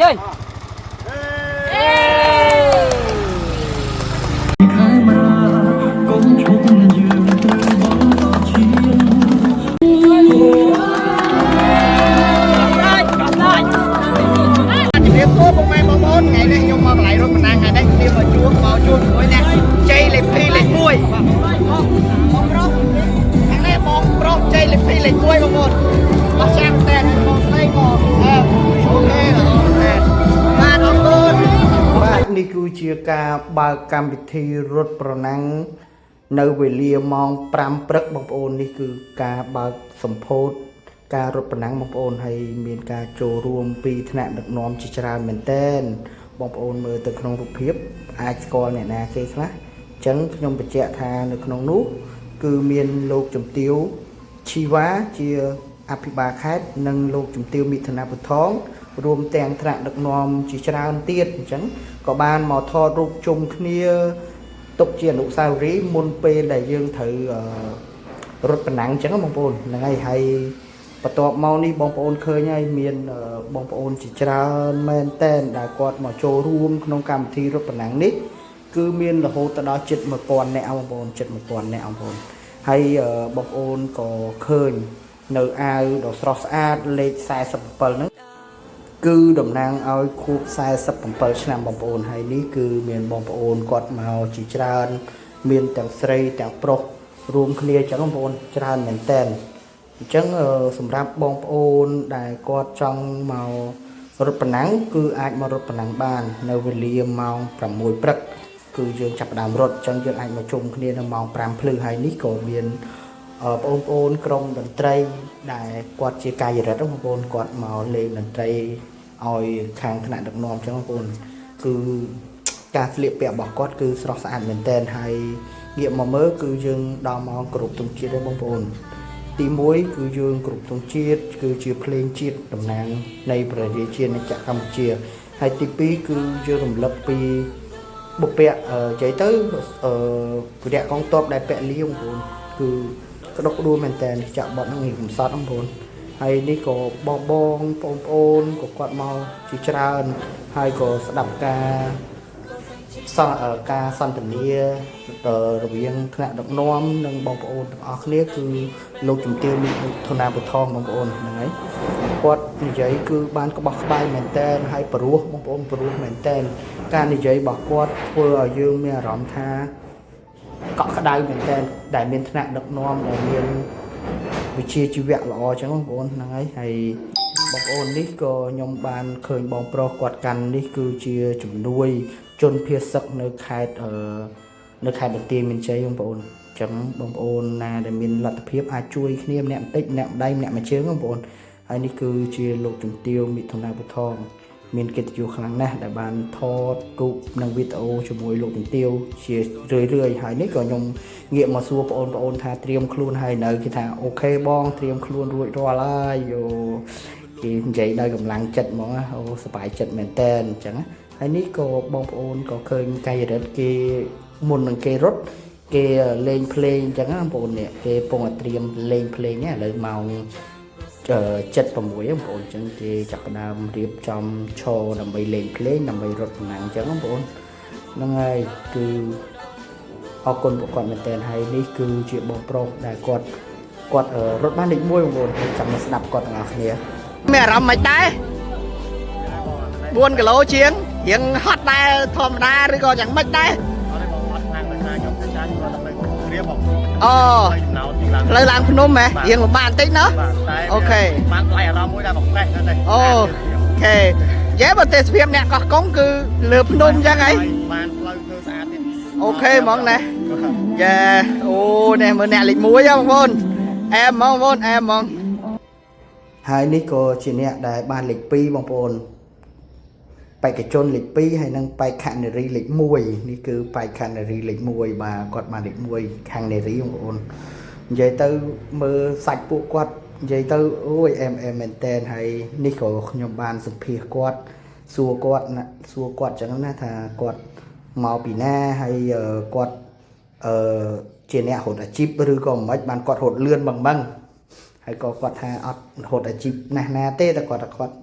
ជើញ ខែមកកុំឈប់យើងត្រូវបន្តឈាម ជំរាបសួរពុកម៉ែបងប្អូនថ្ងៃនេះខ្ញុំមកកន្លែងរត់បណ្ដាថ្ងៃនេះគ្នាមកជួបមកជួបជាមួយអ្នកជ័យលេខ2លេខ1បងប្រុសខាងនេះបងប្រុសជ័យលេខ2លេខ1បងប្អូនអស់ចាំតែបងស្រីក៏ OK ល្អតែបាទអរគុណ បាទនេះគឺជាការបើកកម្មវិធីរត់ប្រណាំងនៅវេលាម៉ោង5ព្រឹកបងប្អូននេះគឺការបើកសម្ពោធការរត់ប្រណាំងបងប្អូនហើយមានការចូលរួមពីថ្នាក់ដឹកនាំជាច្រើនមែនទែនបងប្អូនមើលទៅក្នុងរូបភាពអាចស្គាល់អ្នកណាគេខ្លះអញ្ចឹងខ្ញុំបញ្ជាក់ថានៅក្នុងនោះគឺមានលោកជំទាវឈីវ៉ាជាអភិបាលខេត្តនិងលោកជំទាវមិថុនាពុទ្ធង រួមទាំងថ្នាក់ដឹកនាំជាច្រើនទៀតអញ្ចឹងក៏បានមកថតរូបជុំគ្នាទុកជាអនុស្សាវរីយ៍មុនពេលដែលយើងត្រូវរត់ប្រណាំងអញ្ចឹងណាបងប្អូនហ្នឹងហើយហើយបន្ទាប់មកនេះបងប្អូនឃើញហើយមានបងប្អូនជាច្រើនមែនតែនដែលគាត់មកចូលរួមក្នុងកម្មវិធីរត់ប្រណាំងនេះគឺមានរហូតទៅដល់ជិត1000នាក់បងប្អូនជិត1000នាក់បងប្អូនហើយបងប្អូនក៏ឃើញនៅអាវដ៏ស្រស់ស្អាតលេខ47ហ្នឹង គឺតំណាងឲ្យខួប47ឆ្នាំបងប្អូនហើយនេះគឺមានបងប្អូនគាត់មកជាច្រើន មានទាំងស្រីទាំងប្រុសរួមគ្នាអញ្ចឹងបងប្អូនច្រើនមែនតើអញ្ចឹងសម្រាប់បងប្អូនដែលគាត់ចង់មករត់ប្រណាំងគឺអាចមករត់ប្រណាំងបាន នៅវេលាម៉ោង6ព្រឹកគឺយើងចាប់ផ្ដើមរត់អញ្ចឹងយើងអាចមកជុំគ្នានៅម៉ោង5ភ្លឺហើយនេះក៏មាន បងប្អូនក្រុមតន្ត្រីដែលគាត់ជាកាយរិទ្ធបងប្អូនគាត់មកលេងតន្ត្រីឲ្យខាងថ្នាក់ដឹកនាំចឹងបងប្អូនគឺការស្លៀកពាក់របស់គាត់គឺស្រស់ស្អាតមែនទែនហើយងាកមកមើលគឺយើងដល់មកគ្រប់ទងជាតិហើយបងប្អូនទី1គឺយើងគ្រប់ទងជាតិគឺជាភ្លេងជាតិតំណាងនៃប្រជាជាតិនៃចក្រកម្ពុជាហើយទី2គឺយើងរំលឹកពីបុព្វនិយាយទៅអឺវរៈកងទ័ពដែលពាក់លាបងប្អូនគឺ ក្តុកក្តួលមែនតើចាក់បត់ហ្នឹងនេះកំសត់បងប្អូនហើយនេះក៏បងបងបងប្អូនក៏គាត់មកជាច្រើនហើយក៏ស្ដាប់ការសន្ការសន្ទនារវាងថ្នាក់ដឹកនាំនិងបងប្អូនទាំងអស់គ្នាគឺលោកជំទាវមិថុនាពុទ្ធងបងប្អូនហ្នឹងហើយគាត់និយាយគឺបានក្បោះក្បាយមែនតើហើយព្រោះបងប្អូនព្រោះមែនតើការនិយាយរបស់គាត់ធ្វើឲ្យយើងមានអារម្មណ៍ថា កក់ក្ដៅមែនតើដែលមានថ្នាក់ដឹកនាំដែលមានវិជ្ជាជីវៈល្អអញ្ចឹងបងប្អូនហ្នឹងហើយហើយបងប្អូននេះក៏ខ្ញុំបានឃើញបងប្រុសគាត់កាន់នេះគឺជាជំនួយជនភៀសសឹកនៅខេត្តនៅខេត្តបន្ទាយមានជ័យបងប្អូនអញ្ចឹងបងប្អូនណាដែលមានលទ្ធភាពអាចជួយគ្នាម្នាក់បន្តិចម្នាក់ម្ដៃម្នាក់មួយជើងបងប្អូនហើយនេះគឺជាលោកជំទាវមិថុនាពុទ្ធង មានកិត្តិយសខ្លាំងណាស់ដែលបានថតរូបនិងវីដេអូជាមួយលោកជំទាវជារឿយរឿយៗហើយនេះក៏ខ្ញុំងាកមកសួរបងប្អូនថាត្រៀមខ្លួនហើយនៅគេថា OK បងត្រៀមខ្លួនរួចរាល់ហើយយោគេនិយាយដោយកម្លាំងចិត្តហ្មងណាអូសប្បាយចិត្តមែនតើអញ្ចឹងណាហើយនេះក៏បងប្អូនក៏ឃើញកាយរិទ្ធគេមុននឹងគេរត់គេលេងភ្លេងអញ្ចឹងណាបងប្អូននេះគេពងតែត្រៀមលេងភ្លេងណាឥឡូវម៉ោង 76បងប្អូនអញ្ចឹងគេចាប់ផ្ដើមរៀបចំឈរដើម្បីលេងភ្លេងដើម្បីរត់ប្រណាំងអញ្ចឹងបងប្អូនហ្នឹងហើយគឺអរគុណពួកគាត់មែនទែនហើយនេះគឺជាបងប្រុសដែលគាត់គាត់រត់បានលេខ1បងប្អូនហើយចាំមកស្ដាប់គាត់ទាំងអស់គ្នា មានអារម្មណ៍មិនដែរ4គីឡូជាងរៀងហត់ដែរធម្មតាឬក៏យ៉ាងម៉េចដែរ អត់ទេបងអត់ខ្លាំងដោយសារខ្ញុំទៅចាញ់គាត់តែព្រៀបបង អូ ចំណោទទីឡើង ផ្លូវឡើងភ្នំហ៎រៀងលំបាកបន្តិចណោះ បាទតែ OK បានថ្លៃអារម្មណ៍មួយដែរបងប្រេះហ្នឹង OK យេបើទេសភាពអ្នកកោះកុងគឺលើភ្នំអញ្ចឹងហី បានផ្លូវធ្វើស្អាតទៀត OK ហ្មងណាយ៉ាអូនេះមើលអ្នកលេខ1ហ៎បងប្អូនអែមហ្មងបងប្អូនអែមហ្មង ហើយនេះក៏ជាអ្នកដែលបានលេខ2បងប្អូនបេក្ខជនលេខ2ហើយនិងបេក្ខនារីលេខ1នេះគឺបេក្ខនារីលេខ1បាទគាត់បានលេខ1ខាងនារីបងប្អូននិយាយទៅមើលសាច់ពួកគាត់និយាយទៅអូយអែមអែមមែនតែនហើយនេះក៏ខ្ញុំបានសម្ភាសគាត់សួរគាត់ណាសួរគាត់ចឹងណាថាគាត់មកពីណាហើយគាត់អឺជាអ្នករត់អាជីពឬក៏មិនបានគាត់រត់លឿនបងបង ហើយក៏គាត់ថាអត់រត់អាជីពណាស់ណាទេតែគាត់ថាគាត់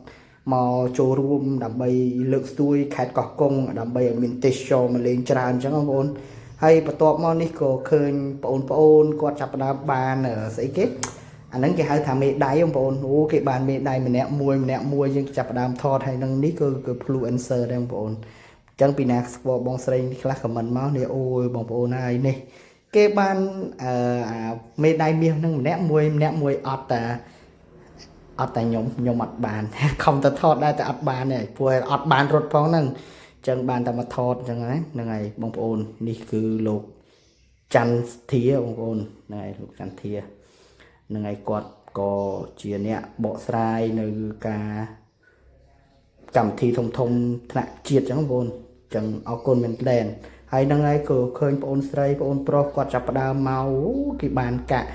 មកចូលរួមដើម្បីលើកស្ទួយខេត្តកោះកុងដើម្បីឲ្យមានទេសចរមកលេងច្រើនអញ្ចឹងបងប្អូនហើយបន្ទាប់មកនេះក៏ឃើញបងប្អូនគាត់ចាប់ផ្ដើមបានស្អីគេអាហ្នឹងគេហៅថាមេដៃបងប្អូនអូគេបានមេដៃម្នាក់មួយម្នាក់មួយយើងចាប់ផ្ដើមថតហើយនឹងនេះគឺគឺ influencer ដែរបងប្អូនអញ្ចឹងពីណាស្គាល់បងស្រីនេះខ្លះ comment មកនេះអូយបងប្អូនហើយនេះគេបានអឺអាមេដៃមាសហ្នឹងម្នាក់មួយម្នាក់មួយអត់តា អត់តែខ្ញុំខ្ញុំអត់បាន ខំតែថតដែរតែអត់បានទេព្រោះអត់បានរត់ផងហ្នឹងអញ្ចឹងបានតែមកថតអញ្ចឹងហ្នឹងហើយបងប្អូននេះគឺលោកច័ន្ទធាបងប្អូនហ្នឹងហើយលោកច័ន្ទធាហ្នឹងហើយគាត់ក៏ជាអ្នកបកស្រាយនៅការកម្មវិធីធំធំថ្នាក់ជាតិអញ្ចឹងបងប្អូនអញ្ចឹងអរគុណមែនទែនហើយហ្នឹងហើយក៏ឃើញបងអូនស្រីបងអូនប្រុសគាត់ចាប់ផ្ដើមមកអូគេបានកាក់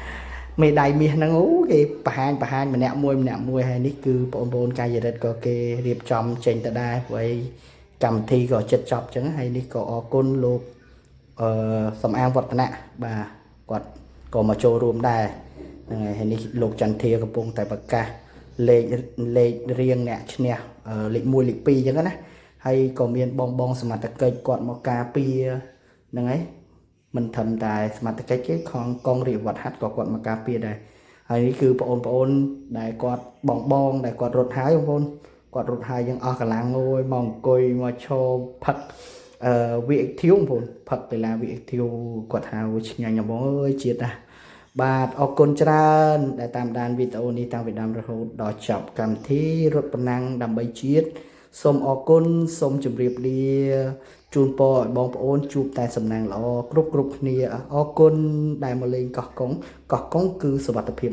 មេដៃមាសហ្នឹងអូគេបង្ហាញបង្ហាញម្នាក់មួយម្នាក់មួយហើយនេះគឺបងប្អូនកាយរិទ្ធក៏គេរៀបចំចេញទៅដែរព្រោះអីកម្មវិធីក៏ចិត្តចប់អញ្ចឹងហើយនេះក៏អរគុណលោកអឺសំអាងវឌ្ឍនៈបាទគាត់ក៏មកចូលរួមដែរហ្នឹងហើយហើយនេះលោកចន្ទធាកំពុងតែប្រកាសលេខលេខរៀងអ្នកឈ្នះលេខ1លេខ2អញ្ចឹងណាហើយក៏មានបងបងសមត្ថកិច្ចគាត់មកការពារហ្នឹងហើយ មិនត្រឹមតែសមត្ថកិច្ចទេខងកងរាជវត្តហាត់ក៏គាត់មកការពារដែរហើយនេះគឺបងប្អូនដែលគាត់បងបងដែលគាត់រត់ហើយបងប្អូនគាត់រត់ហើយយើងអស់កម្លាំងអូយមកអង្គុយមកឈរផឹកអឺ VX បងប្អូនផឹកកីឡា VX គាត់ហៅឆ្ងាញ់ណាស់បងអើយជាតិណាស់បាទអរគុណច្រើនដែលតាមដានវីដេអូនេះតាំងពីដើមរហូតដល់ចប់កម្មវិធីរត់ប្រណាំងដើម្បីជាតិសូមអរគុណសូមជម្រាបលាជូនពរឲ្យបងប្អូនជួបតែសំណាងល្អគ្រប់គ្រប់គ្នាអរគុណដែលមកលេងកោះកុងកោះកុងគឺសុវត្ថិភាព។